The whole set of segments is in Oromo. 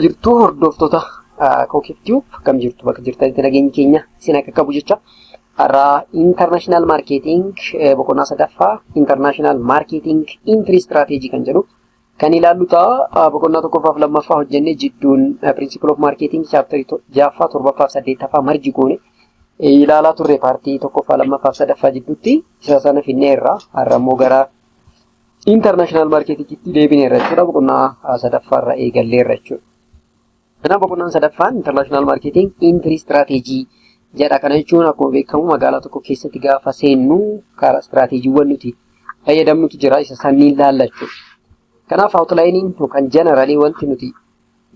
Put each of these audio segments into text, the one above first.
Jirtuu hordoftoota Kookif Tube, akkam jirtu? Bakka jirtanitti nageenyi keenya isin akka qabu jecha, har'aa international marketing boqonnaa sadaffaa, international marketing entry strategy kan jedhu kan ilaallu ta'a. Boqonnaa tokkoffaaf lammaffaa hojjennee jidduun principle of marketing chapterii ja'affaa, torbaffaaf saddeettaffaa merge goone ilaalaa turre. Partii tokkoffaa, lammaffaaf sadaffaa jidduutti isa sana finneerra. Har'a immoo gara international marketingitti deebineerra jechuudha. Boqonnaa sadaffaarra eegalleerra jechuudha. Kanaaf boqonnaan sadaffaan international marketing entry strategy jedha. Kana jechuun akkuma beekamu magaalaa tokko keessatti gaafa seennu karaa istiraateejiiwwan nuti fayyadamnutu jira, isa sanniin laalla jechuudha. Kanaaf outlineiin yookaan generalii wanti nuti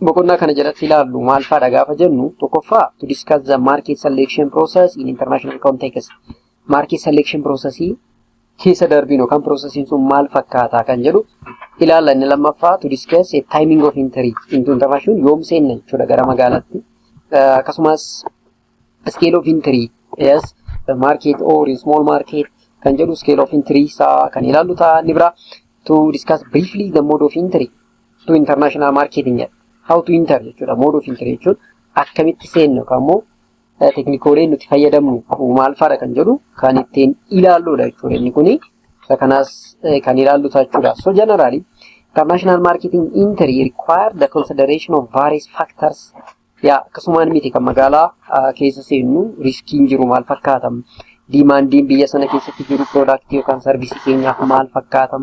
boqonnaa kana jalatti ilaallu maal fa'aadha gaafa jennu, tokkoffaa, to discuss the market selection process in international context. Market selection processii keessa darbinu yookaan processiin sun maal fakkaata kan jedhu ilaalla. Inni lammaffaa, to discuss a timing of entry into international, yoom seenna jechuudha gara magaalaatti. Akkasumas scale of entry, yes, market or in small market kan jedhu, scale of entry isaa kan ilaallu ta'a. Inni biraa, to discuss briefly the mode of entry to international marketing jedha. How to enter jechuudha. Mode of entry jechuun akkamitti seennu yookaan immoo techniqueoleen nuti fayyadamnu maal fa'aadha kan jedhu kan ittiin ilaalludha jechuudha. Inni kuni isa kanaas kan ilaallu jechuudha. So generally, international marketing entry require the consideration of various factors. Yaa, akkasumaan miti kan magaalaa keessa seennu. Riskiin jiru maal fakkaata? Demandiin biyya sana keessatti jiru productii yookaan serviceii keenyaaf maal fakkaata?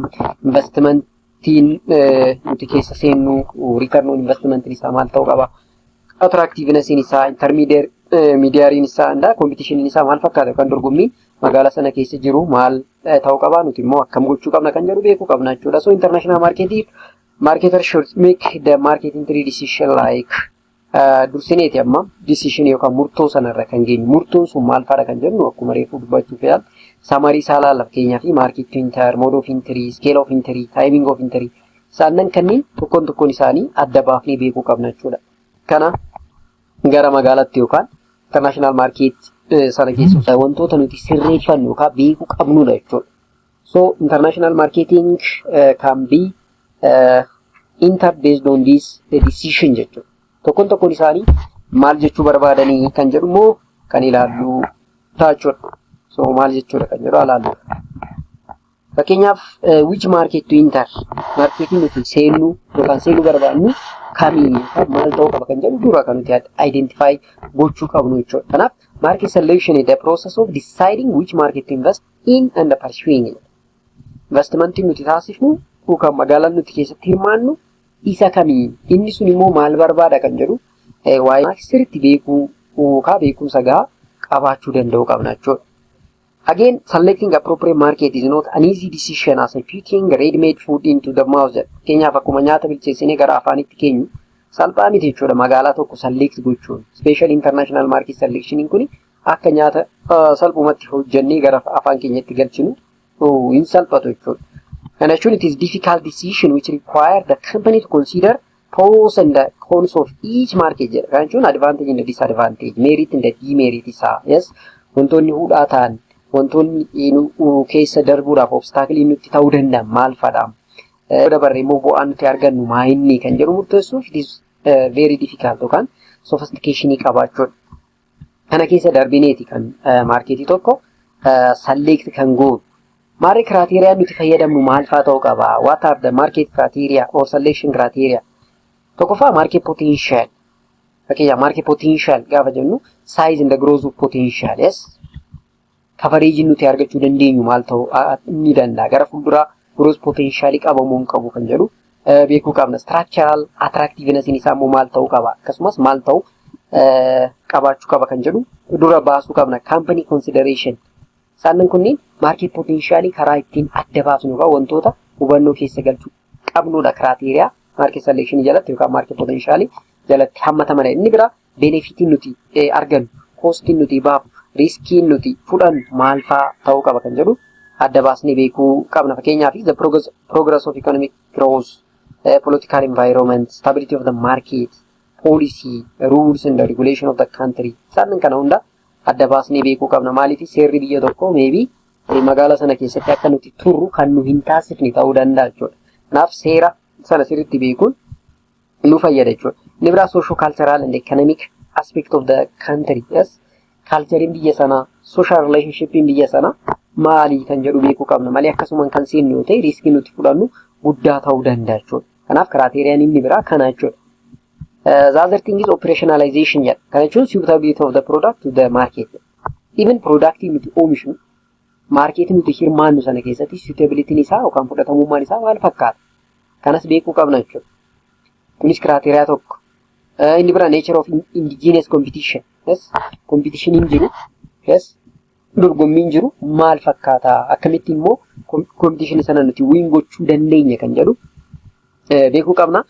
Investmentiin nuti keessa seennu, return on investmentiin isaa maal ta'uu qaba? Attractivenessiin isaa, intermediaryiin isaa, and competitioniin isaa maal fakkaata yookaan dorgommiin magaalaa sana keessa jiru maal ta'uu qaba? Nuti immoo akkam gochuu qabna kan jedhu beekuu qabna jechuudha. So international marketing marketer should make the market entry decision like dursineeti amma decision yookaan murtoo sanarra kan geenyu. Murtoon sun maal fa'aadha kan jennu, akkuma reefu dubbachuuf yaal, summary isaa ilaalla. Fakkeenyaa fi market enter, mode of entry, scale of entry, timing of entry, isaannan kanneen tokkoon tokkoon isaanii adda baafnee beekuu qabna jechuudha. Kana gara magaalaatti yookaan international market sana keessa wantoota nuti sirreeffannu yookaan beekuu qabnudha jechuudha. So international marketing can be enter based on this decision jechuudha. Tokkoon tokkoon isaanii maal jechuu barbaadanii kan jedhu immoo kan ilaallu ta'a jechuudha. So maal jechuudha kan jedhu ilaallu. Fakkeenyaaf, which market to enter, marketiin nuti seennu yookaan seenuu barbaadnu kamii yookaan maal ta'uu qaba kan jedhu dura kan nuti identify gochuu qabnu jechuudha. Kanaaf market selection is the process of deciding which market to invest in and pursuing. Investmentiin nuti taasifnu yookaan magaalaan nuti keessatti hirmaannu isa kamii, inni sun immoo maal barbaada kan jedhu waa'ee sirriitti beekuu yookaan beekumsa gahaa qabaachuu danda'uu qabna jechuudha. Again, selecting appropriate market is not an easy decision as a putting ready-made food into the mouth jedha. Fakkeenyaaf, akkuma nyaata bilcheessinee gara afaanitti keenyu salphaa miti jechuudha magaalaa tokko select gochuun. Special international market selection kun akka nyaata salphumatti hojjennee gara afaan keenyatti galchinu hin salphatu jechuudha. Kana jechuun it is difficult decision which require the company to consider pros and the cons of each market jedha. Kana jechuun advantage and disadvantage, merit and demerit isaa. Yes, wantoonni hudhaa ta'an, wantoonni keessa darbuudhaaf obstacleii nutti ta'uu danda'an maal fadha? Dabarree immoo bu'aan nuti argannu maayinni kan jedhu murteessuuf it is very difficult yookaan sophisticationii qabaachuudha. Kana keessa darbineeti kan marketii tokko select kan goonu. Maarree criteriaan nuti fayyadamnu maal fa'aa ta'uu qaba? What are the market criteria or selection criteria? Tokkoffaa, market potential. Fakkeenyaaf, market potential gaafa jennu size and the growth of potential. Yes. Coverage nuti argachuu dandeenyu maal ta'uu ni danda'a? Gara fuulduraa growth potential qabamuu hin qabu kan jedhu beekuu qabna. Structural attractiveness isaa immoo maal ta'uu qaba? Akkasumas maal ta'uu qabaachuu qaba kan jedhu dura baasuu qabna. Company consideration. Isaan kunneen market potentialii karaa ittiin adda baasnu yookaan wantoota hubannoo keessa galchuu qabnudha. Criteria market selection jalatti yookaan market potentialii jalatti hammatamanidha. Inni biraa benefitiin nuti argannu, costiin nuti baafnu, riskiin nuti fudhannu maal fa'aa ta'uu qaba kan jedhu adda baasnee beekuu qabna. Fakkeenyaaf, the progress of economic growth, political environment, stability of the market, policy, rules and the regulation of the country. Isaan kana hunda adda baasnee beekuu qabna. Maaliif? Seerri biyya tokkoo maybe magaalaa sana keessatti akka nuti turru kan nu hin taasifne ta'uu danda'a jechuudha. Kanaaf seera sana sirriitti beekuun nu fayyada jechuudha. Inni biraa socio cultural and economic aspect of the country. Yes. Culturein biyya sanaa, social relationshipin biyya sanaa maali kan jedhu beekuu qabna malee akkasumaan kan seennu yoo ta'e riskii nuti fudhannu guddaa ta'uu danda'a jechuudha. Kanaaf criteriaan inni biraa kana jechuudha. The other thing is operationalization jedha. Kana jechuun suitability of the product to the market. Even product nuti oomishnu market nuti hirmaannu sana keessatti suitability'n isaa yookaan fudhatamummaan isaa maal fakkaata? Kanas beekuu qabna jechuudha. Kunis criteria tokko. Inni biraa nature of indigenous competition. Yes. Competitioniin jiru. Yes. Dorgommiin jiru maal fakkaata? Akkamitti immoo competition sana nuti win gochuu dandeenya kan jedhu beekuu qabna.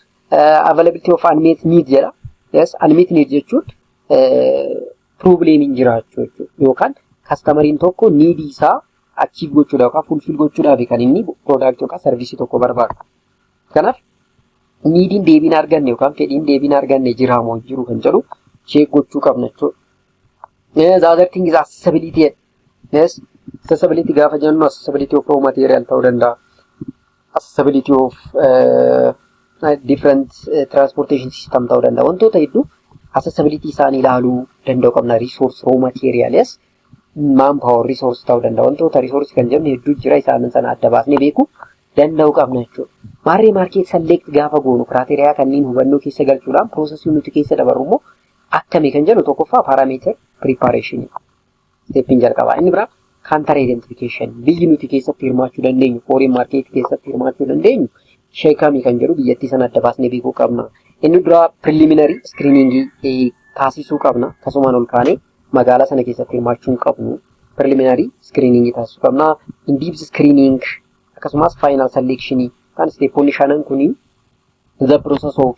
Availability of unmet need jedha. Yes, unmet need jechuun problemiin jiraachuu jechuudha. Yookaan customeriin tokko needii isaa achieve gochuudhaaf yookaan fulfill gochuudhaaf kan inni product yookaan serviceii tokko barbaadu. Kanaaf neediin deebiin arganne yookaan fedhiin deebiin arganne jira moo jiru kan jedhu check gochuu qabna jechuudha. The other thing is accessibility. Yes, accessibility gaafa jennu accessibility of raw material ta'uu danda'a. Accessibility of different transportation system ta'uu danda'a. Wantoota hedduu accessibility isaanii ilaaluu danda'u qabna. Resource, raw material, yes. Manpower resource ta'uu danda'a. Wantoota resource kan jennu hedduu jira, isaan sana adda baasnee beekuu danda'u qabna jechuudha. Maarree market select gaafa goonu criteria kanneen hubannoo keessa galchuudhaan processii nuti keessa dabarru immoo akkami kan jedhu, tokkoffaa parameter preparation steppiin jalqabaa. Inni biraa country identification, biyyi nuti keessatti hirmaachuu dandeenyu, foreign market keessatti hirmaachuu dandeenyu ishee kamii kan jedhu biyyattii sana adda baasnee beekuu qabna. Inni duraa preliminary screening taasisuu qabna. Akkasumaan ol kaanee magaalaa sana keessatti hirmaachuu hin qabnu. Preliminary screening taasisuu qabna. In-depth screening akkasumas final selection kan steppoonni shanan kuni the process of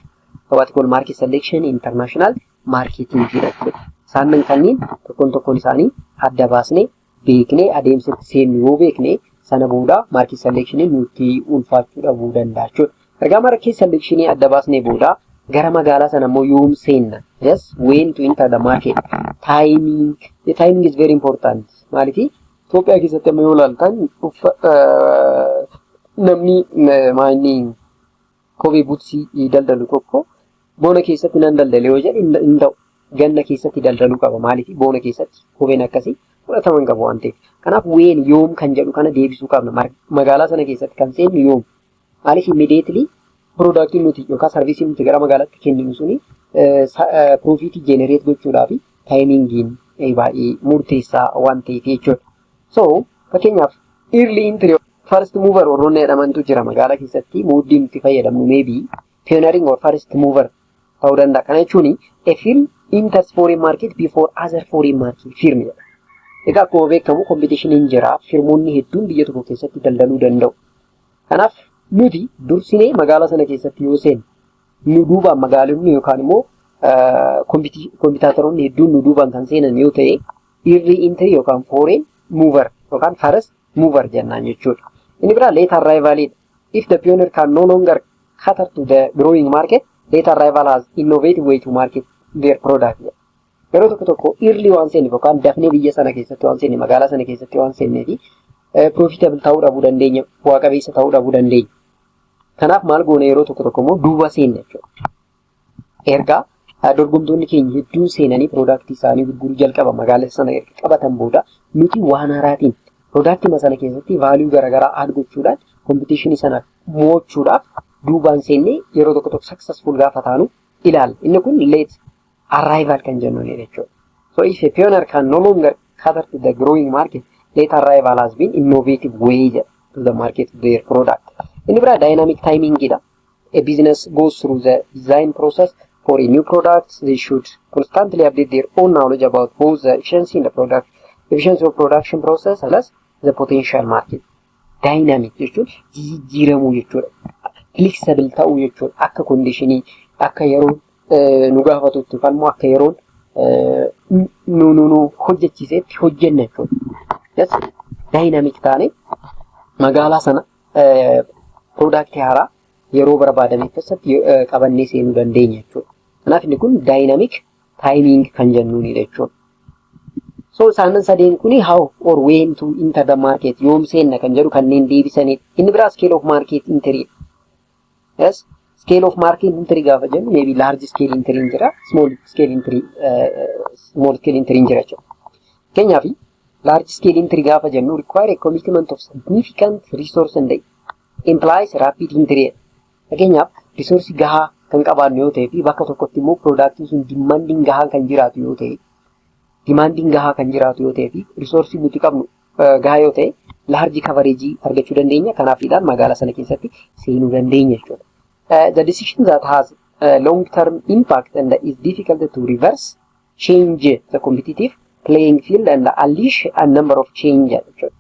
what call market selection international marketing jechuudha. Isaan kanneen tokkoon tokkoon isaanii adda baasnee beeknee adeemsa itti seennu yoo beekne sana booda market selection nutti ulfaachuu dhabuu danda'a jechuudha. Ergaa market selection adda baasnee booda gara magaalaa sana immoo yoom seenna? Yes, when to enter the market. Timing, the timing is very important. Maaliif Itoophiyaa keessatti amma yoo ilaaltan namni maanni kophee bootsii daldalu tokko bona keessatti nan daldale yoo jedhe hin ta'u. Ganna keessatti daldaluu qaba. Maaliif bona keessatti kopheen akkasii fudhatama hin qabu waan ta'eef. Kanaaf when, yoom kan jedhu kana deebisuu qabna. Magaalaa sana keessatti kan seennu yoom? Maaliif immediately productiin nuti yookaan serviceiin nuti gara magaalaatti kenninu suni profitii generate gochuudhaaf timingiin baay'ee murteessaa waan ta'eef jechuudha. So fakkeenyaaf early entry, first mover warroonni jedhamantu jira magaalaa keessatti. Modeii nuti fayyadamnu maybe pioneering or first mover ta'uu danda'a. Kana jechuun a firm enters foreign market before other foreign market firm jedha. Egaa akkuma beekamu competitioniin jira. Firmoonni hedduun biyya tokko keessatti daldaluu danda'u. Kanaaf nuti dursinee magaalaa sana keessatti yoo seenne nu duubaan magaalonni yookaan immoo competitoroonni hedduun nu duubaan kan seenan yoo ta'e early entry yookaan foreign mover yookaan first mover jennaan jechuudha. Inni biraa late arrival. If the pioneer can no longer cater to the growing market, late arrival has innovative way to market their product. Yeroo tokko tokko early waan seenneef yookaan dafnee biyya sana keessatti waan seenne, magaalaa sana keessatti waan seennee fi profitable ta'uu dhabuu dandeenya, bu'aa qabeessa ta'uu dhabuu dandeenya. Kanaaf maal goone, yeroo tokko tokko immoo duuba seenna jechuudha. Ergaa dorgomtoonni keenya hedduun seenanii productii isaanii gurguruu jalqaba magaalaa sana erga qabatan booda nuti waan haaraatiin productii sana keessatti value garaagaraa add gochuudhaan competitionii sana mo'achuudhaaf duubaan seennee yeroo tokko tokko successful gaafa taanu ilaalla. Inni kun late arrival kan jennuun jechuudha. So if a pioneer can no longer cater to the growing market, late arrival has been innovative way to the market their product. Inni biraa dynamic timing dha. A business goes through the design process for a new product. They should constantly update their own knowledge about both the efficiency in the product, efficiency of production process as well as the potential market. Dynamic jechuun jijjiiramuu jechuudha. Flexible ta'uu jechuudha. Akka conditionii, akka yeroon nu gaafatutti yookaan immoo akka yeroon nu hojjechiisetti hojjenna jechuudha. Yes, dynamic taane magaalaa sana productii haaraa yeroo barbaadame keessatti qabannee seenuu dandeenya jechuudha. Kanaaf inni kun dynamic timing kan jennuunidha jechuudha. So isaanan sadeen kuni how or when to enter the market, yoom seenna kan jedhu kanneen deebisanidha. Inni biraa scale of market entry. Yes, Scale of market entry gaafa jennu, maybe large scale entry jira, small scale entry jira jechuudha. Fakkeenyaaf, large scale entry gaafa jennu require a commitment of significant resource and implies rapid entry. Fakkeenyaaf, resource gahaa kan qabaannu yoo ta'e fi bakka tokkotti immoo productiin sun demandiin gahaa kan jiraatu yoo ta'e fi resource nuti qabnu gahaa yoo ta'e, large coverage argachuu dandeenya. Kanaafiidhaan magaalaa sana keessatti seenuu dandeenya jechuudha. The decision that has a long term impact and is difficult to reverse change the competitive playing field and unleash a number of change jechuudha.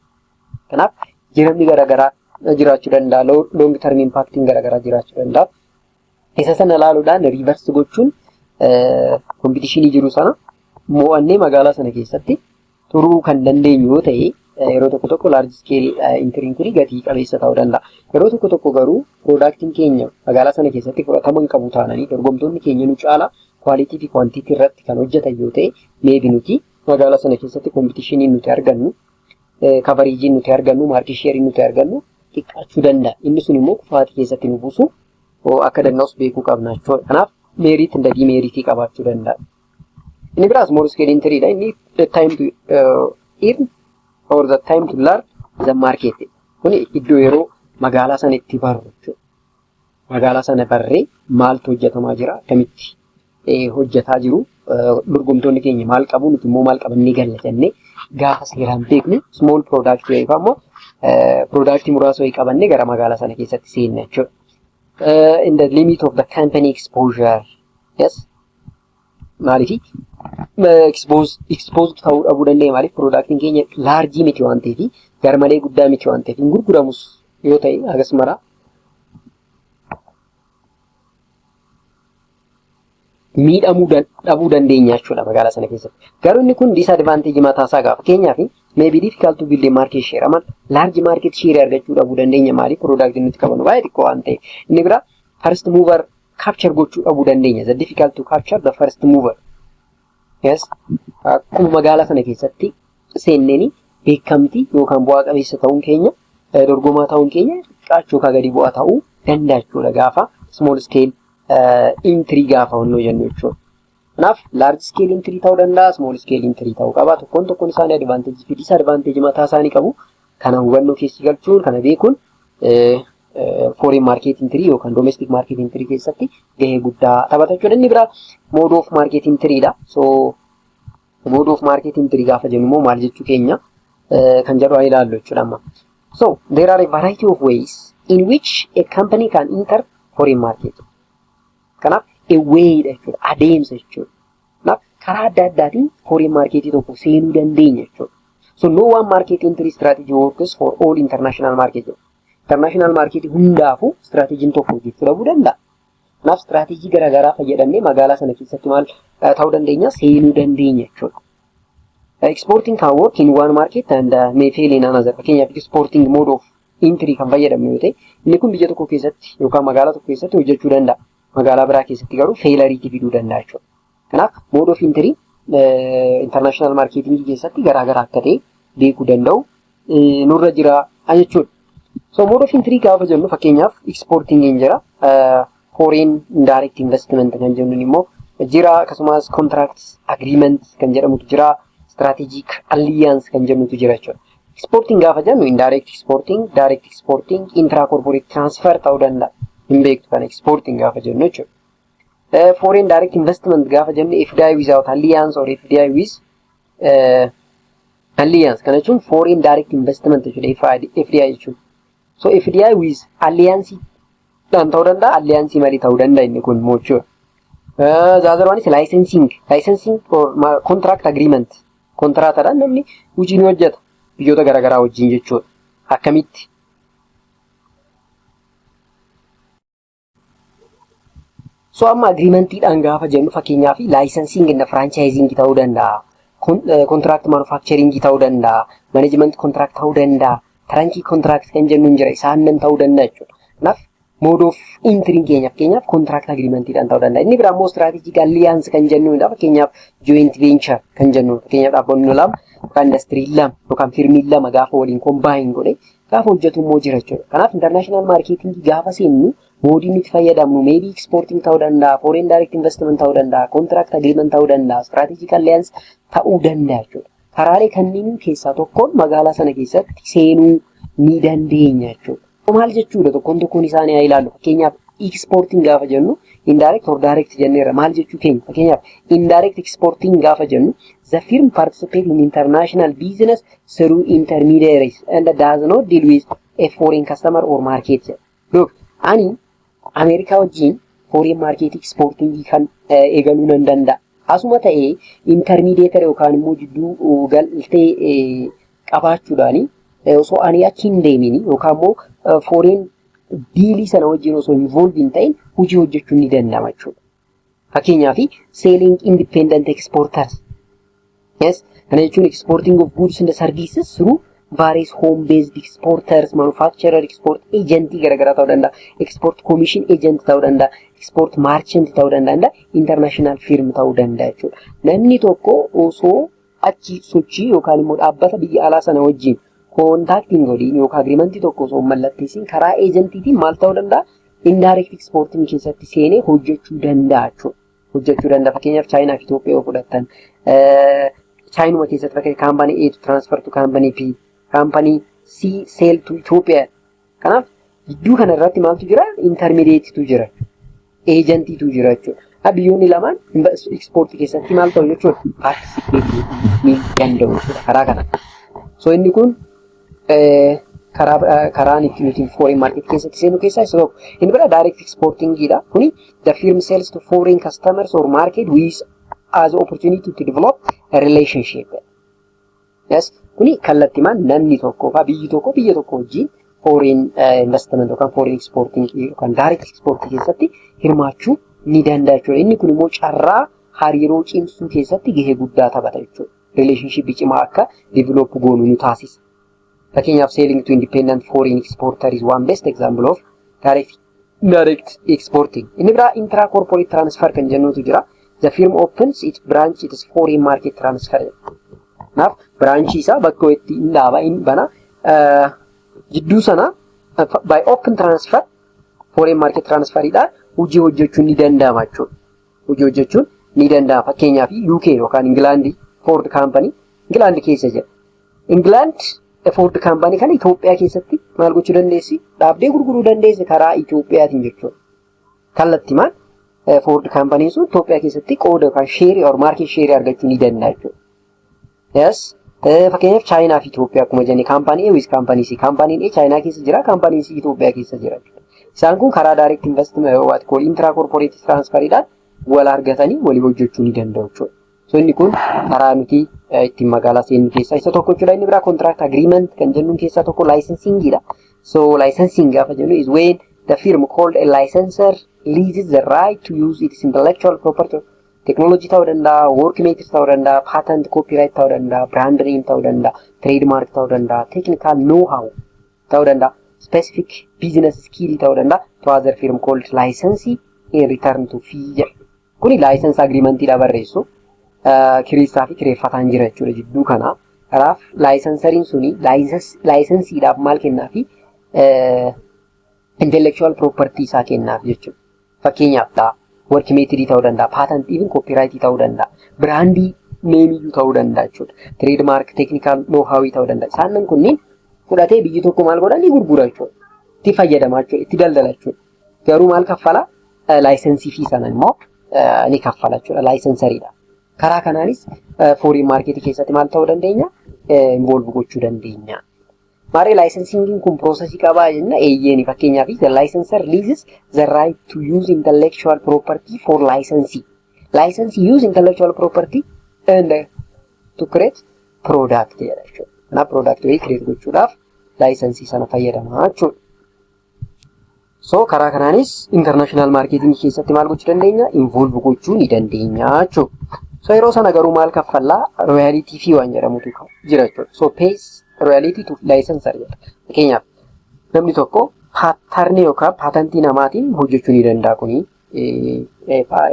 Kanaaf jiramni garaagaraa jiraachuu danda'a. Long term impactiin garaagaraa jiraachuu danda'a. Isa sana ilaaluudhaan reverse gochuun competitionii jiru sana mo'annee magaalaa sana keessatti turuu kan dandeenyu yoo ta'e, yeroo tokko tokko large scale entryn kun gatii qabeessa ta'uu danda'a. Yeroo tokko tokko garuu productiin keenya magaalaa sana keessatti fudhatama hin qabu taananii, dorgomtoonni keenya nu caala quality fi quantity irratti kan hojjetan yoo ta'e, maybe nuti magaalaa sana keessatti competitionii nuti argannu, coverageiin nuti argannu, market shareiin nuti argannu xiqqaachuu danda'a. Inni sun immoo kufaatii keessatti nu buusu akka danda'us beekuu qabna jechuudha. Kanaaf merit and demeritii qabaachuu danda'a. Inni biraa small scale entry dha. Inni the time to earn or the time to learn the market. Kuni iddoo yeroo magaalaa sana itti barru jechuudha. Magaalaa sana barree maaltu hojjetamaa jira, akkamitti hojjetaa jiru, dorgomtoonni keenya maal qabu, nuti immoo maal qabannee galla jennee gaafa seeraan beeknu, small product yookaan immoo product muraasa wayii qabannee gara magaalaa sana keessatti seenna jechuudha. In the limit of the company exposure. Yes. Maaliif expose ta'uu dhabuu dandeenya? Maaliif productiin keenya large miti waan ta'eef, garmalee guddaa miti waan ta'eef, hin gurguramus yoo ta'e hagas mara miidhamuu dhabuu dandeenya jechuudha magaalaa sana keessatti. Garuu inni kun disadvantage mataa isaa qaba. Fakkeenyaaf, maybe difficult to build a market share. Amma large market share argachuu dhabuu dandeenya. Maaliif product nuti qabnu baay'ee xiqqoo waan ta'eef. Inni biraa first mover capture gochuu dhabuu dandeenya. The difficult to capture the first mover. Yes. Akkuma magaalaa sana keessatti seenneeni beekamtii yookaan bu'aa qabeessa ta'uun keenya, dorgomaa ta'uun keenya xiqqaachuu yookaan gadi bu'aa ta'uu danda'a jechuudha gaafa small scale entry gaafa honnoo jennu jechuudha. Kanaaf large scale entry ta'uu danda'a, small scale entry ta'uu qaba. Tokkoon tokkoon isaanii advantage fi disadvantage mataa isaanii qabu. Kana hubannoo keessa galchuun, kana beekuun foreign market entry yookaan domestic market entry keessatti gahee guddaa taphata jechuudha. Inni biraa mode of market entry dha. So mode of market entry gaafa jennu immoo maal jechuu keenya kan jedhu haa ilaallu jechuudha amma. So there are a variety of ways in which a company can enter foreign market. Kanaaf a way dha jechuudha, adeemsa jechuudha. Kanaaf karaa adda addaatiin foreign market tokko seenuu dandeenya jechuudha. So no one market entry strategy works for all international market. International market hundaafuu strateejiin tokko hojjechuu dhabuu danda'a. Kanaaf strateejii garaagaraa fayyadamnee magaalaa sana keessatti maal ta'uu dandeenya? Seenuu dandeenya jechuudha. Exporting can work in one market and may fail in another. Fakkeenyaaf, exporting mode of entry kan fayyadamnu yoo ta'e, inni kun biyya tokko keessatti yookaan magaalaa tokko keessatti hojjechuu danda'a. Magaalaa biraa keessatti garuu failureiitii fiduu danda'a jechuudha. Kanaaf mode of entry international marketing keessatti garaagaraa akka ta'e beekuu danda'u nurra jira jechuudha. So mode of entry gaafa jennu, fakkeenyaaf, exporting hin jira, foreign indirect investment kan jennuun immoo jira, akkasumas contract agreement kan jedhamutu jira, strategic alliance kan jennutu jira jechuudha. Exporting gaafa jennu indirect exporting, direct exporting, intra corporate transfer ta'uu danda'a. Hin beektu kana exporting gaafa jennu jechuudha. Foreign direct investment gaafa jennu FDI without alliance or FDI with alliance kana jechuun foreign direct investment jechuudha FDI jechuun. So FDI with alliance dhaan ta'uu danda'a, alliance malee ta'uu danda'a inni kun immoo jechuudha. The other one is licensing. Licensing or contract agreement. Kontraataadhaan namni hojii ni hojjeta biyyoota garaagaraa wajjin jechuudha. Akkamitti? So amma agreementiidhaan gaafa jennu, fakkeenyaaf, licensing and franchising ta'uu danda'a. Contract manufacturing ta'uu danda'a. Management contract ta'uu danda'a. Turnkey contract kan jennu hin jira. Isaan nan ta'uu danda'a jechuudha. Kanaaf mode of entry keenya fakkeenyaaf contract agreementiidhaan ta'uu danda'a. Inni biraa immoo strategic alliance kan jennudha. Fakkeenyaaf, joint venture kan jennu, fakkeenyaaf, dhaabbanni lama yookaan indastiriin lama yookaan firmiin lama gaafa waliin combine godhe Gaafa hojjetu immoo jira jechuudha. Kanaaf international marketing gaafa seennu modeii nuti fayyadamnu maybe exporting ta'uu danda'a, foreign direct investment ta'uu danda'a, contract agreement ta'uu danda'a, strategic alliance ta'uu danda'a jechuudha. Karaalee kanneen keessaa tokkoon magaalaa sana keessatti seenuu ni dandeenya jechuudha. Maal jechuudha tokkoon tokkoon isaanii haa ilaallu. Fakkeenyaaf, exporting gaafa jennu indirect or direct jenneerra, maal jechuu keenya? Fakkeenyaaf, indirect exporting gaafa jennu, the firm participate in international business through intermediaries and does not deal with a foreign customer or market. Look, ani Ameerikaa wajjin foreign market exporting kan eegaluu nan danda'a. Asuma ta'ee intermediator yookaan immoo jidduu galtee qabaachuudhaani osoo ani achi hin deemin yookaan immoo foreign dealii sana wajjin osoo involve hin ta'in hojii hojjechuun ni danda'ama jechuudha. Fakkeenyaaf, selling independent exporters. Yes, kana jechuun exporting of goods and services through various home based exporters, manufacturer, export agent garaagaraa ta'uu danda'a, export commission agent ta'uu danda'a, export merchant ta'uu danda'a, international firm ta'uu danda'a jechuudha. Namni tokko osoo achi sochii yookaan immoo dhaabbata biyya alaa sana wajjin contactiin godhiin yookaan agreementii tokko osoo mallatteessiin karaa agentiitiin maal ta'uu danda'a? Indirect exporting keessatti seenee hojjechuu danda'a jechuudha. Hojjechuu danda'a. Fakkeenyaaf, Chaayinaa fi Itoophiyaa yoo fudhattan, Chaayinuma keessatti fakkeenya company A to transfer to company B, company C sell to Itoophiyaa. Kanaaf gidduu kana irratti maaltu jira? Intermediatetu jira. Agentiitu jira jechuudha. Biyyoonni lamaan exportii keessatti maal ta'u jechuudha? Participate ni danda'u jechuudha karaa kana. So inni kun karaan itti nuti foreign market keessatti seenu keessaa isa tokko. Inni biraa direct exportingidha. Kuni the firm sells to foreign customers or market with as opportunity to develop a relationship. Yes, kuni kallattimaan namni tokko yookaan biyyi tokko biyya tokko wajjin foreign investment yookaan foreign exporting yookaan direct export keessatti hirmaachuu ni danda'a jechuudha. Inni kun immoo carraa hariiroo cimsuu keessatti gahee guddaa taphata jechuudha. Relationship cimaa akka develop goonu nu taasisa. Fakkeenyaaf, selling to independent foreign exporter is one best example of direct exporting. Inni biraa intra corporate transfer kan jennutu jira. The firm opens its branch its foreign market transfer. Kanaaf branchii isaa bakka itti hin dhaaba, hin bana. Jidduu sana by open transfer foreign market transferiidhaan hojii hojjechuun ni danda'ama jechuudha. Hojii hojjechuun ni danda'ama. Fakkeenyaaf, UK yookaan Ingilaandii Ford Company Ingilaand keessa jira. Ingilaand Ford Company kana Itoophiyaa keessatti maal gochuu dandeessi? Dhaabdee gurguruu dandeessi karaa Itoophiyaatiin jechuudha. Kallattimaan Ford Company sun Itoophiyaa keessatti qooda yookaan shareii or market shareii argachuu ni danda'a jechuudha. Yes. Fakkeenyaaf, Chaayinaa fi Itoophiyaa akkuma jenne, company A with company C. Companyn A Chaayinaa keessa jira, companyn C Itoophiyaa keessa jira. Isaan kun karaa direct investment, what call intra corporate transferiidhaan wal argatanii walii hojjechuu ni danda'u jechuudha. So inni kun karaa nuti ittiin magaalaa seennu keessaa isa tokko jechuudha. Inni biraa contract agreement kan jennuun keessaa tokko licensingidha. So licensing gaafa jennu is when the firm called a licensor leases the right to use its intellectual property, technology ta'uu danda'a, work method ta'uu danda'a, patent, copyright ta'uu danda'a, brand name ta'uu danda'a, trademark ta'uu danda'a, technical know-how ta'uu danda'a, specific business skill ta'uu danda'a to other firm called licensee in return to fee jedha. Kuni license agreementiidha barreessu. Kireessaa fi kireeffataan jira jechuudha jidduu kana. Kanaaf licensoriin suni licenseedhaaf maal kennaafi? Intellectual property isaa kennaaf jechuudha. Fakkeenyaaf ta'a work methodii ta'uu danda'a, patent, even copyright ta'uu danda'a, brandii nameiyyuu ta'uu danda'a jechuudha. Trademark, technical know-how ta'uu danda'a. Isaan kunniin fudhatee biyyi tokko maal godha? Ni gurgura jechuudha. Itti fayyadama jechuudha, itti daldala jechuudha. Garuu maal kaffala? Licensii fee sana immoo ni kaffala jechuudha licensoriidha. Karaa kanaanis foreign marketii keessatti maal ta'uu dandeenya? Involve gochuu dandeenya. Maarree, licensingiin kun processii qabaa jenna? Eeyyeeni. Fakkeenyaaf, the licensor leases the right to use intellectual property for licensee. Licensee use intellectual property and to create product jedha jechuudha. Kanaaf product wayii create gochuudhaaf licensii sana fayyadama jechuudha. So karaa kanaanis international marketing keessatti maal gochuu dandeenya? Involve gochuu ni dandeenya jechuudha. So yeroo sana garuu maal kaffallaa? Royalty fee waan jedhamutu jira jechuudha. So pays royalty to licensor jedha. Fakkeenyaaf, namni tokko patternii yookaan patentii namaatiin hojjechuu ni danda'a. Kuni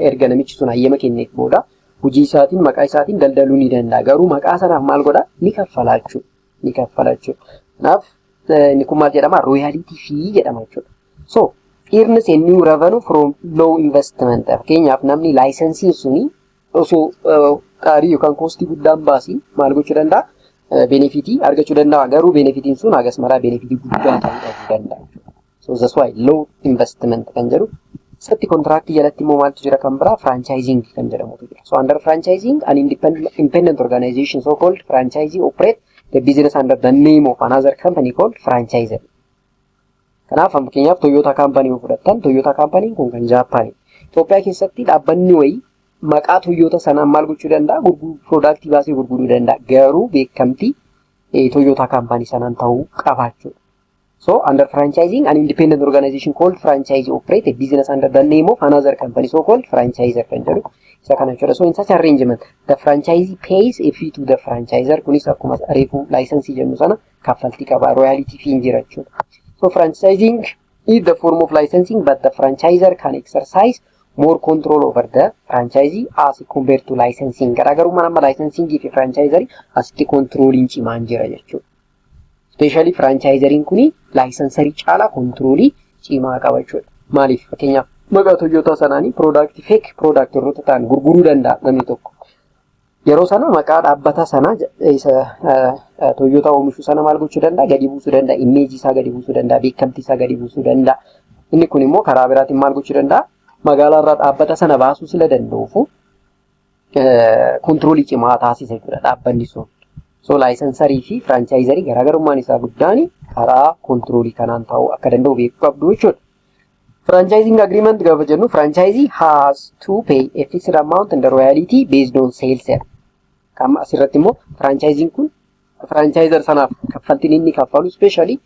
erga namichi sun hayyama kenneef booda hojii isaatiin maqaa isaatiin daldaluu ni danda'a. Garuu maqaa sanaaf maal godhaa? Ni kaffala jechuudha. Ni kaffala jechuudha. Kanaaf Inni kun maal jedhama? Royalty fee jedhama jechuudha. So earns a new revenue from low investment. Fakkeenyaaf, namni licensiin suni osoo qaarii yookaan costii guddaan baasiin maal gochuu danda'a? Benefitii argachuu danda'a. Garuu benefitiin sun hagas maraa benefitii guddaa ta'uu dhabuu danda'a jechuudha. So that's why low investment kan jedhu. Isatti contractii jalatti immoo maaltu jira kan biraa? Franchising kan jedhamutu jira. So under franchising, an independent organization, so called franchisee, operate the business under the name of another company called franchisor. Kanaaf, fakkeenyaaf, Toyota company yoo fudhattan, Toyota companyn kun kan Jaappaani. Itoophiyaa keessatti dhaabbanni wayii maqaa Toyota sanaan maal gochuu danda'a? Productii baasee gurguruu danda'a. Garuu beekamtii Toyota company sanaan ta'uu qaba jechuudha. So under franchising, an independent organization called franchisee operate a business under the name of another company, so called franchisor kan jedhu isa kana jechuudha. So in such arrangement, the franchisee pays a fee to the franchisor. Kunis akkuma reefuu licensii jennu sana kaffaltii qaba. Royalty fee jira jechuudha. So franchising is the form of licensing, but the franchisor can exercise more control over the franchisee as compared to licensing. Garaagarummaan amma licensingii fi franchisorii asitti controliin cimaan jira jechuudha. Especially franchisoriin kuni licensorii caalaa controlii cimaa qaba jechuudha. Maaliif? Fakkeenyaaf, maqaa Toyota sanaanii productii, fake productii warroota ta'an gurguruu danda'a namni tokko. Yeroo sana maqaa dhaabbata sanaa isa Toyota oomishu sana maal gochuu danda'a? Gadi buusuu danda'a. Imageii isaa gadi buusuu danda'a. Beekamtii isaa gadi buusuu danda'a. Inni kun immoo karaa biraatiin maal gochuu danda'a? Magaalaa irraa dhaabbata sana baasuu sila danda'uufu controlii cimaa taasisa jechuudha dhaabbanni sun. So licensorii fi franchisorii garaagarummaan isaa guddaan karaa controlii kanaan ta'uu akka danda'u beekuu qabdu jechuudha. Franchising agreement gaafa jennu, franchisee has to pay a fixed amount and the royalty based on sales jedha. Amma asirratti immoo franchising kun franchisor sanaaf kaffaltiin inni kaffalu specially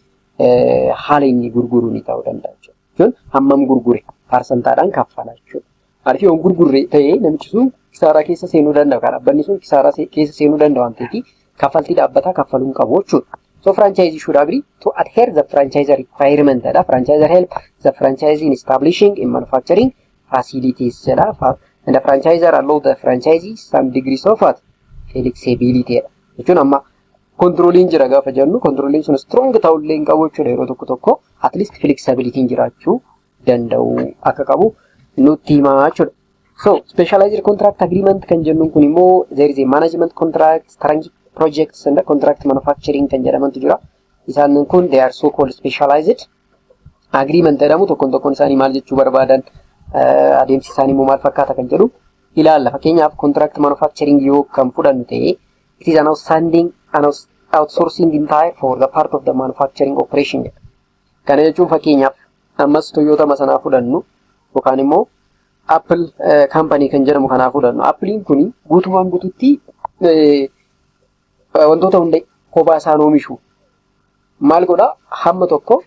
haala inni gurguru ni ta'uu danda'a jechuudha. Jechuun hammam gurgure parsantaadhaan kaffala jechuudha. Maaliif, yoo gurgurre ta'ee namichi sun kisaaraa keessa seenuu danda'a. Kan dhaabbanni sun kisaaraa keessa seenuu danda'a waan ta'eef kaffaltii dhaabbataa kaffaluu hin qabu jechuudha. So franchisee should agree to adhere the franchisor requirement jedha. Franchisor help the franchisee in establishing in manufacturing facilities jedha. And the franchisor allow the franchisee some degrees of what? Flexibility jedha. Jechuun amma controliin jira gaafa jennu, controliin sun strong ta'ullee hin qabu jechuudha. Yeroo tokko tokko at least flexibility jiraachuu danda'u akka qabu nutti himaa jechuudha. So specialized contract agreement kan jennuun kun immoo there is a management contract, strategic projects and contract manufacturing kan jedhamantu jira. Isaan kun they are so called specialized agreement jedhamu. Tokkoon tokkoon isaanii maal jechuu barbaadan, adeemsi isaanii immoo maal fakkaata kan jedhu ilaalla. Fakkeenyaaf, contract manufacturing yoo kan fudhannu ta'e, it is an outstanding an outsourcing entire for the part of the manufacturing operation jedha. Kana jechuun, fakkeenyaaf, ammas Toyota sanaa fudhannu yookaan immoo Apple company kan jedhamu kanaa fudhannu. Appleiin kuni guutumaan guututti wantoota hunda kophaa isaan oomishu. Maal godhaa? Hamma tokko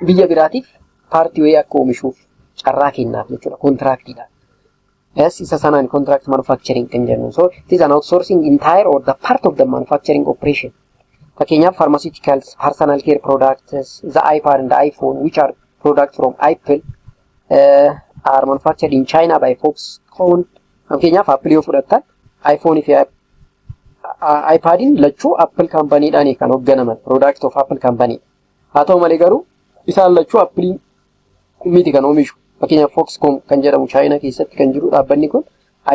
biyya biraatiif partii wayii akka oomishuuf carraa kennaaf jechuudha contractiidhaan. Yes, isa sanaan contract manufacturing kan jennu. So it is an outsourcing entire or the part of the manufacturing operation. Fakkeenyaaf, pharmaceuticals, personal care products, the iPad and the iPhone, which are products from Apple, are manufactured in China by Foxconn. Fakkeenyaaf, Apple yoo fudhattan, iPhone fi iPadin lachuu Apple companyidhaan kan hoogganaman, product of Apple company. Haa ta'u malee garuu isaan lachuu Apple miti kan oomishu. Fakkeenyaaf, Foxconn kan jedhamu Chaayinaa keessatti kan jiru dhaabbanni kun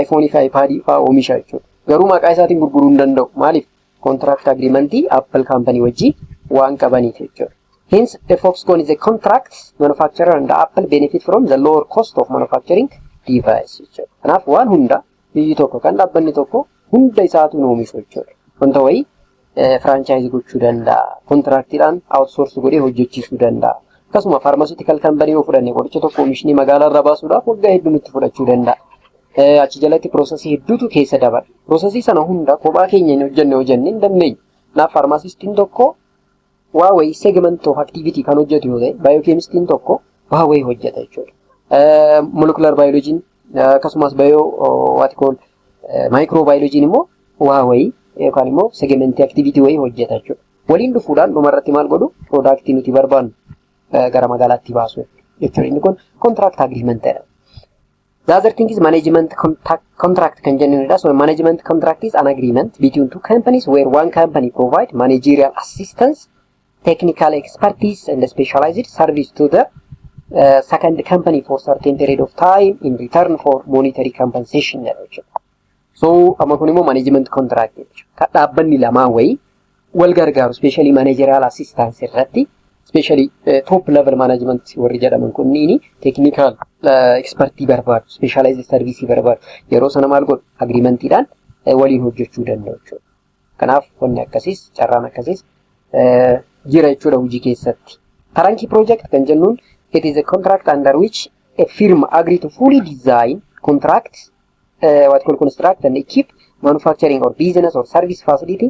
iPhone fi iPad fa'aa oomisha jechuudha. Garuu maqaa isaatiin gurguruu hin danda'u. Maaliif? Contract agreementii Apple company wajjin waan qabaniif jechuudha. Hence, the Foxconn is a contract manufacturer and Apple benefit from the lower cost of manufacturing device jechuudha. Kanaaf waan hunda biyyi tokko kan dhaabbanni tokko hunda isaatu nu oomishu jechuudha. Wanta wayii franchise gochuu danda'a. Contractiidhaan outsource godhee hojjechiisuu danda'a. Akkasuma pharmaceutical company yoo fudhanne, qoricha tokko oomishni magaalaa irraa baasuudhaaf waggaa hedduu nutti fudhachuu danda'a. Achi jalatti processii hedduutu keessa dabala. Processii sana hunda kophaa keenya hin hojjenne hojjenne hin dandeenyu. Kanaaf pharmacistiin tokko waa wayii segment of activity kan hojjetu yoo ta'e, biochemistiin tokko waa wayii hojjeta jechuudha. Molecular biologyn akkasumas bio what call microbiologyn immoo waa wayii yookaan immoo segmentii activity wayii hojjeta jechuudha. Waliin dhufuudhaan dhumarratti maal godhu? Productii nuti barbaannu gara magaalaatti baasu jechuudha. Inni kun contract agreement jedhama. The other thing is management contract kan jennudha. So management contract is an agreement between two companies where one company provide managerial assistance technical expertise and specialized service to the second company for certain period of time in return for monetary compensation jedha jechuudha. So amma kun immoo management contract jechuudha. Kan dhaabbanni lamaan wayii wal gargaaru, especially managerial assistance irratti, especially top level management warri jedhaman kunniini technical expertii barbaadu, specialized service barbaadu. Yeroo sana maal godhu? Agreementiidhaan waliin hojjechuu danda'u jechuudha. Kanaaf wanni akkasiis, carraan akkasiis jira jechuudha hojii keessatti. Turnkey project kan jennuun, it is a contract under which a firm agree to fully design contract, what called construct and equip manufacturing or business or service facility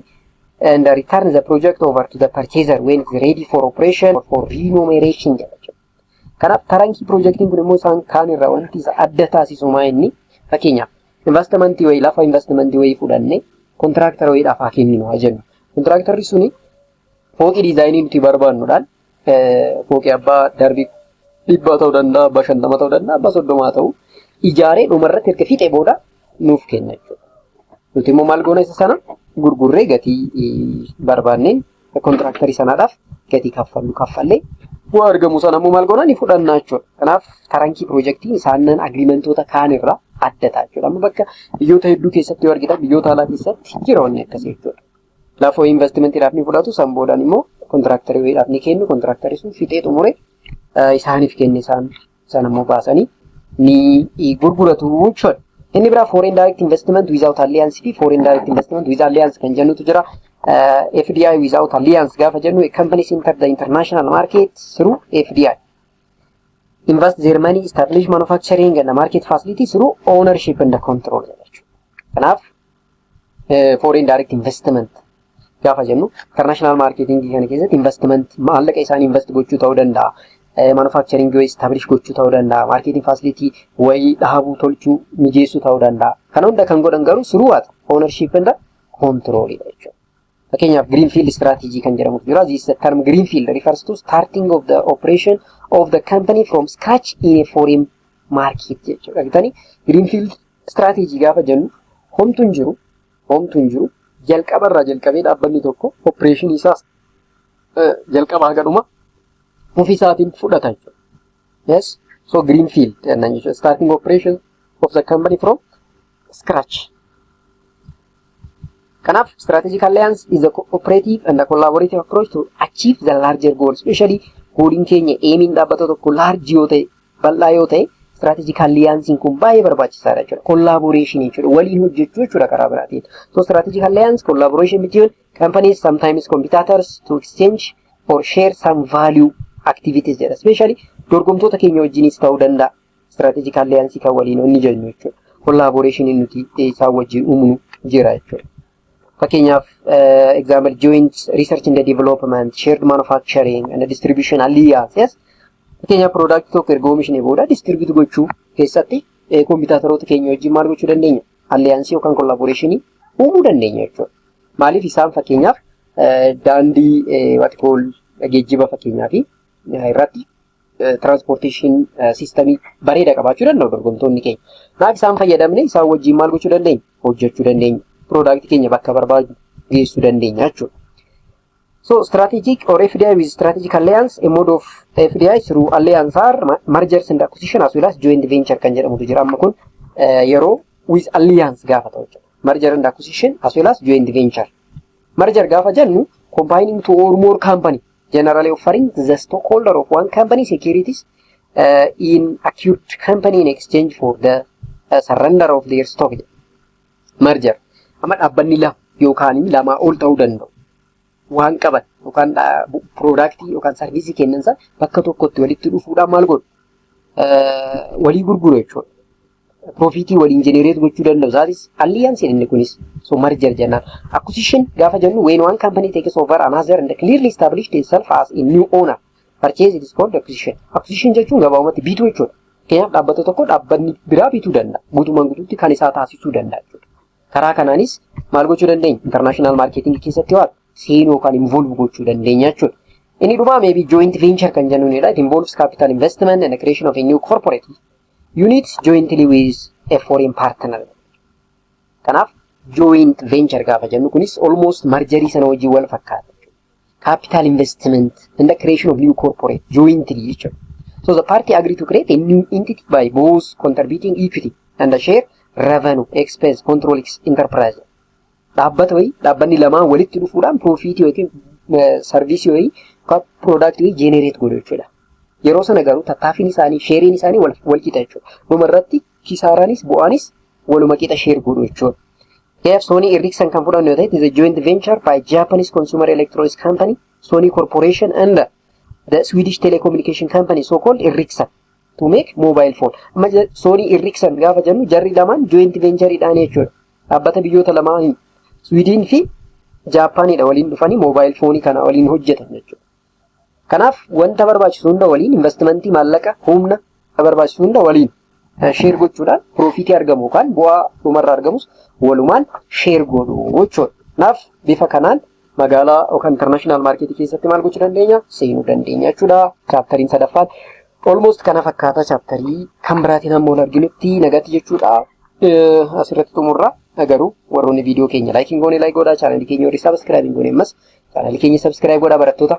and return the project over to the purchaser when it's ready for operation or for remuneration jedha jechuudha. Kanaaf turnkey projectiin kun immoo isaan kaan irraa wanti isa adda taasisu maa inni? Fakkeenyaaf, investmentii wayii, lafa investmentii wayii fudhannee contractora wayiidhaaf haa kenninu haa jennu. Contractorri suni fooqii designii nuti barbaannuudhaan, fooqii abbaa darbii 100 ta'uu danda'a, abbaa 50 ta'uu danda'a, abbaa 30 ta'uu, ijaaree dhumarratti erga fixee booda nuuf kenna jechuudha. Nuti immoo maal goona? Isa sana gurgurree gatii barbaanneen contractorii sanaadhaaf gatii kaffallu kaffallee, bu'aa argamu sana immoo maal goona? Ni fudhanna jechuudha. Kanaaf turnkey projectiin isaanan agreementoota kaan irraa adda ta'a jechuudha. Amma bakka biyyoota hedduu keessatti yoo argitan, biyyoota alaa keessatti jira wanni akkasii jechuudha. Lafa investmentiidhaaf ni fudhatu, san boodaan immoo contractorii wayiidhaaf ni kennu, contractorii sun fixee xumure isaaniif kenne, isaan sana immoo baasanii ni gurguratu jechuudha. Inni biraa foreign direct investment without alliance fi foreign direct investment with alliance kan jennutu jira. FDI without alliance gaafa jennu, companies enter the international market through FDI. Invest their money, establish manufacturing and market facility through ownership and control jechuudha. Kanaaf foreign direct investment gaafa jennu, international marketing kana keessatti investment maallaqa isaanii invest gochuu ta'uu danda'a. Manufacturing wayii establish gochuu ta'uu danda'a. Marketing facility wayii dhaabuu, tolchuu, mijeessuu ta'uu danda'a. Kana hunda kan godhan garuu through what? Ownership and control jechuudha. Fakkeenyaaf, Greenfield strategy kan jedhamutu jira. This term greenfield refers to starting of the operation of the company from scratch in a foreign market jechuudha. Argitanii, greenfield strategy gaafa jennu homtuu hin jiru, jalqabarraa jalqabee dhaabbanni tokko operation isaas jalqaba haga dhuma ofii isaatiin fudhata jechuudha. Yes, so greenfield jennaan jechuudha. Starting operation of the company from scratch. Kanaaf strategic alliance is a cooperative and a collaborative approach to achieve the larger goal. Especially goaliin keenya, aimiin dhaabbata tokko large yoo ta'e, bal'aa yoo ta'e, strategic alliance kun baay'ee barbaachisaadha jechuudha. Collaboration jechuudha. Waliin hojjechuu jechuudha karaa biraatiin. So strategic alliance, collaboration between companies, sometimes competitors, to exchange or share some value activities jedha. Especially dorgomtoota keenya wajjinis ta'uu danda'a. Strategic alliance kan waliin inni jennu jechuudha. Collaboration nuti isaan wajjin uumnu jira jechuudha. Fakkeenyaaf, example, joint research and development, shared manufacturing and distribution alliance. Yes. Fakkeenyaaf, product tokko erga oomishne booda distribute gochuu keessatti competitoroota keenya wajjin maal gochuu dandeenya? Alliance yookaan collaboration uumuu dandeenya jechuudha. Maaliif? Isaan fakkeenyaaf daandii, what call, geejjiba fakkeenyaaf irratti transportation systemii bareeda qabaachuu danda'u dorgomtoonni keenya. Kanaaf isaan fayyadamne isaan wajjin maal gochuu dandeenya? Hojjechuu dandeenya. Productii keenya bakka barbaadu geessuu dandeenya jechuudha. So strategic or FDI with strategic alliance, a mode of FDI through alliance are mergers and acquisition as well as joint venture kan jedhamutu jira. Amma kun yeroo with alliance gaafa ta'u jechuudha. Merger and acquisition as well as joint venture. Merger gaafa jennu, combining two or more company, generally offering the stockholder of one company securities in acquired company in exchange for the surrender of their stock. Merger. Amma dhaabbanni lama yookaan lamaa ol ta'uu danda'u. Waan qaban yookaan productii yookaan serviceii kennan sana bakka tokkotti walitti dhufuudhaan maal godhu? Walii gurguru jechuudha. Profitii waliin generate gochuu danda'u. Isaanis alliance inni kunis. So merger jennaan. Acquisition gaafa jennu, when one company takes over another and clearly established itself as a new owner. Purchase, it is called acquisition. Acquisition jechuun gabaabumatti bituu jechuudha. Fakkeenyaaf, dhaabbata tokko dhaabbanni biraa bituu danda'a. Guutumaan guutuutti kan isaa taasisuu danda'a jechuudha. Karaa kanaanis maal gochuu dandeenya? International marketing keessatti waan seenuu yookaan involve gochuu dandeenya jechuudha. Inni dhumaa maybe joint venture kan jennuunidha. It involves capital investment and the creation of a new corporate unit jointly with a foreign partner. Kanaaf joint venture gaafa jennu kunis almost mergerii sana wajjin wal fakkaata. Capital investment and the creation of new corporate jointly jechuudha. So the party agree to create a new entity by both contributing equity and the share revenue, expense, control enterprise. Dhaabbata wayii dhaabbanni lamaan walitti dhufuudhaan profitii yookiin serviceii wayii yookaan productii wayii generate godhu jechuudha. Yeroo sana garuu tattaaffiin isaanii shareiin isaanii wal qixa jechuudha. Dhuma irratti kisaaraanis bu'aanis waluma qixa share godhu jechuudha. Kanaaf Sony Ericsson kan fudhannu yoo ta'e, it is a joint venture by Japanese consumer electronics company Sony Corporation and the Swedish telecommunication company, so called Ericsson, to make mobile phone. Amma Sony Ericsson gaafa jennu jarri lamaan joint ventureidhaan jechuudha. Dhaabbata biyyoota lamaanii Sweden fi Jaappaanidha waliin dhufanii mobile phone kana waliin hojjetan jechuudha. Kanaaf wanta barbaachisu hunda waliin investmentii, maallaqa, humna barbaachisu hunda waliin share gochuudhaan profitii argamu yookaan bu'aa dhumarraa argamus walumaan share godhu jechuudha. Kanaaf bifa kanaan magaalaa yookaan international marketii keessatti maal gochuu dandeenya? Seenuu dandeenya jechuudha. Chapteriin sadaffaan almost kana fakkaata. Chapterii kan biraatiin hamma wal arginutti nagaatti jechuudha. Asirratti xumurra. Garuu warroonni viidiyoo keenya like hin goone like godhaa, channelii keenya warri subscribe hin goone ammas channelii keenya subscribe godhaa, barattoota.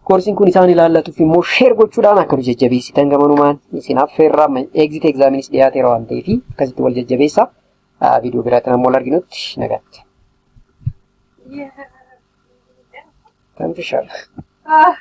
Koorsiin kun isaan ilaallatuuf immoo share gochuudhaan akka nu jajjabeessitan gamanumaan isin affeerraa. Exit examinis dhiyaateera waan ta'eef akkasitti wal jajjabeessa. Viidiyoo biraatiin hamma wal arginutti nagaatti. Yeah. Kan fishaadha. Ah.